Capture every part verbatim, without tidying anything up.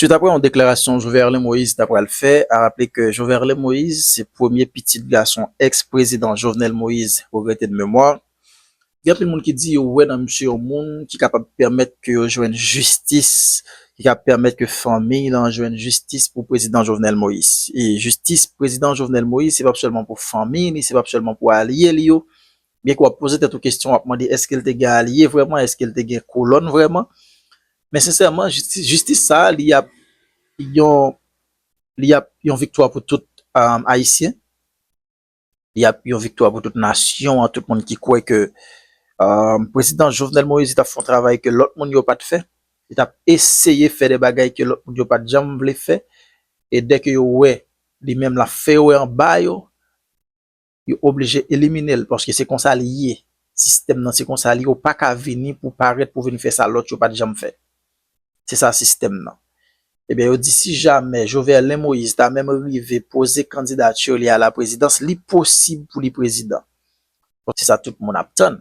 Se t apre yon deklarasyon Joverlin Moïse ta pral fè. A raple ke Joverlin Moïse se premye pitit gason ex-prezidan Jovenel Moïse, regrete de memwa. Gen anpil moun ki di yo wè nan misye yon moun ki kapab pèmèt ke yo jwenn jistis, ki kapab pèmèt ke fanmiy lan jwenn jistis pou prezidan Jovenel Moïse. E jistis prezidan Jovenel Moïse, se p ap sèlman pou fanmiy li, se p ap sèlman pou alye li yo. Byen ke w ap poze tèt ou kesyon, w ap mande èske l te gen alye vrèman, èske l te gen kolòn vrèman. Men sensèman, jistis, jistis sa a, li ap yon, li ap yon viktwa pou tout um, Ayisyen. Li ap yon viktwa pou tout nasyon an, tout moun ki kwè ke um, prezidan Jovenel Moïse t ap fè yon travay ke lòt moun yo pa t fè. Li t ap eseye fè de bagay ke lòt moun yo pa t janm vle fè. E dèke yo wè li menm l ap fè yo wè anba yo, yo oblije elimine l, paske se konsa li ye. Sistèm nan se konsa li ye, ou pa ka vini pou parèt pou vin fè sa lòt yo pa t janm fè. Se sa sistèm nan. Ebyen, yo di si jamè Joverlin Moïse ta menm rive poze kandidati li a la prezidans, li posib pou li prezidan. Bon, se sa tout moun ap tann.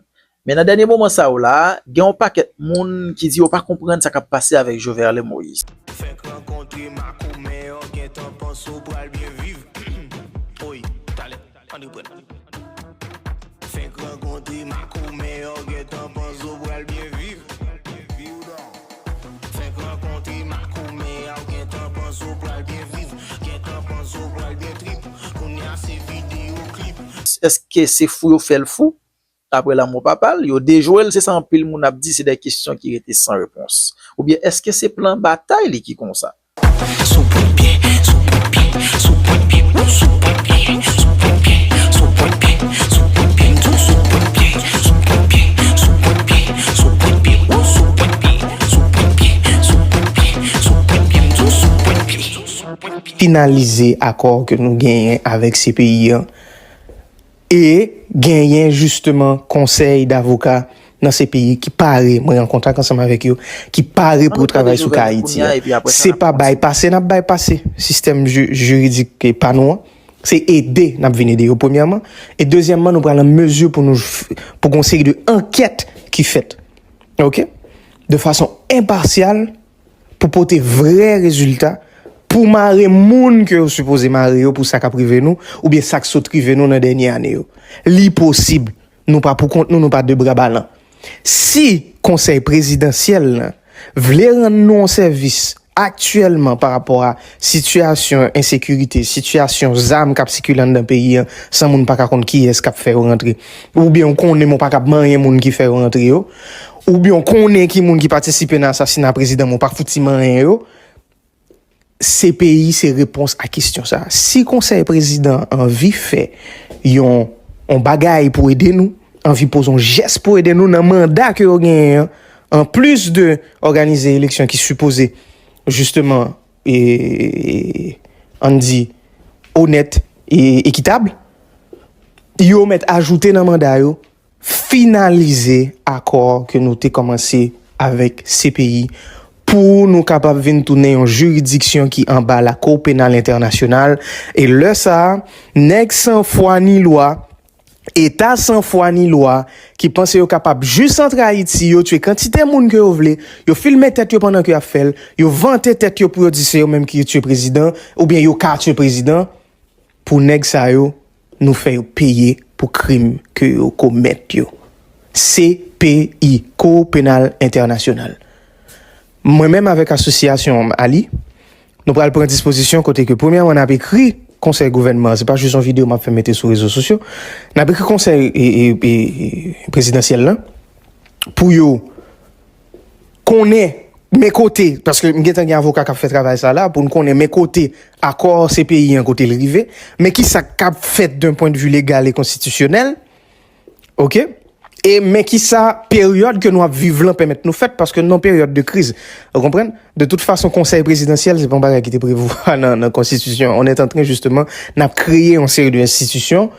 Men nan dènye moman sa yo la, gen yon pakèt moun ki di yo pa konprann sa k ap pase avèk Joverlin Moïse. Fenk rankontre makomè yo, gentan panse w pral byen viv. Oy, talè, ann reprann. Fenk rankontre makomè yo, gentan panse w pral byen viv. Fenk rankontre makomè yo, gentan panse w pral byen viv. Gentan panse w pral byen trip. Kounye a se videyo klip. Èske se fou yo fè l fou? Apre lanmò papa l, yo dejwe l, se sa anpil moun ap di, se de kesyon ki rete san repons. Oubyen èske se plan batay li ki konsa? Sou pwen pye, sou pwen pye, sou pwen pye, ou sou pwen pye, sou pwen pye, sou pwen pye, sou pwen pye, m di w sou pwen pye, sou pwen pye, sou pwen pye, sou pwen pye, ou sou pwen pye, sou pwen pye, sou pwen pye, sou pwen pye, m di w sou pwen pye. Finalize akò ke nou genyen avèk C P I an. E genyen jisteman konsèy davoka nan C P I ki pare, mwen an kontak ansanm avèk yo, ki pare pou yo travay sou ka Ayiti a. Se pa bay pase n ap bay pase sistèm ji- jiridik pa nou an. Se ede n ap vin ede yo, premyèman. E dezyèmman, nou pral an mezi pou nou f- pou gen yon seri de ankèt ki fèt. Oke? De fason enpasyal, pou pote vrè rezilta, pou mare moun ke yo sipoze mare yo pou sa k ap rive nou, oubyen sa k sot rive nou nan dènye ane yo. Li posib. Nou pa pou kont nou, nou pa de bra balan. Si konsèy prezidansyèl lan vle rann nou yon sèvis aktyèlman pa rapò a sitiyasyon ensekirite, sitiyasyon zam k ap sikile anndan peyi an, san moun pa ka konn kiyès k ap fè yo rantre, oubyen w konnen men w pa kab manyen moun ki fè yo rantre yo, oubyen w konnen ki moun ki patisipe nan asasina prezidan men w pa fouti manyen yo, C P I se repons a kesyon sa a. Si konsèy prezidan anvi fè yon, yon bagay pou ede nou, anvi poze yon jès pou ede nou nan manda ke yo genyen an, anplis de òganize eleksyon ki sipoze jisteman, e, ann di, onèt e ekitab, yo mèt ajoute nan manda yo finalize akò ke nou te kòmanse avèk C P I pou nou kapab vin tounen yon jiridiksyon ki anba Lakou Penal Entènasyonal. E lè sa a, nèg san fwa ni lwa, eta san fwa ni lwa, ki panse yo kapab jis antre Ayiti, yo tiye kantite moun ke yo vle, yo filme tèt yo pandan ke y ap fè l, yo vante tèt yo pou yo di se yo menm ki tiye prezidan, oubyen yo ka tiye prezidan, pou nèg sa yo, nou fè yo peye pou krim ke yo komèt yo. C P I, Cour Pénale Internationale. Mwen menm avèk asosyasyon Ali, nou pral pran dispozisyon kote ke premyèman n ap ekri konsèy gouvènman an, se pa jis yon videyo m ap fè mete sou rezo sosyo, n ap ekri konsèy e, e, e, e, prezidansyèl lan pou yo konnen men kote, paske m gentan gen avoka k ap fè travay sa la, pou n konnen men kote akò C P I an kote l rive, men ki sa k ap fèt d'un point de vue légal et constitutionnel, oke? E men ki sa peryòd ke nou ap viv lan pèmèt nou fèt, paske n nan peryòd de kriz. Ou konprann? De tout fason, konsèy prezidansyèl, se pa yon bagay ki te prevwa nan, nan konstitisyon. On est en train, justement, n ap kreye yon seri de enstitisyon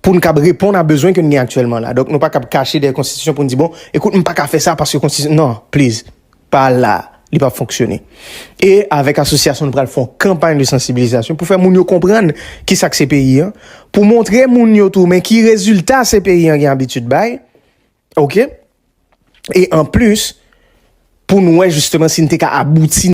pou n kab reponn a bezwen ke n gen aktyèlman la. Donk, nou pa kab kache dèyè konstitisyon pou n di, bon, ekout, m pa ka fè sa paske konstitisyon, non, please, pa la, li p ap fonksyone. E avèk asosyasyon, nou pral fè yon kanpay de sansibilizasyon pou fè moun yo konprann ki sa k C P I an, pou montre moun yo tou, men ki rezilta C P I an gen abitid bay, oke? E anplis, pou n wè jisteman si n te ka abouti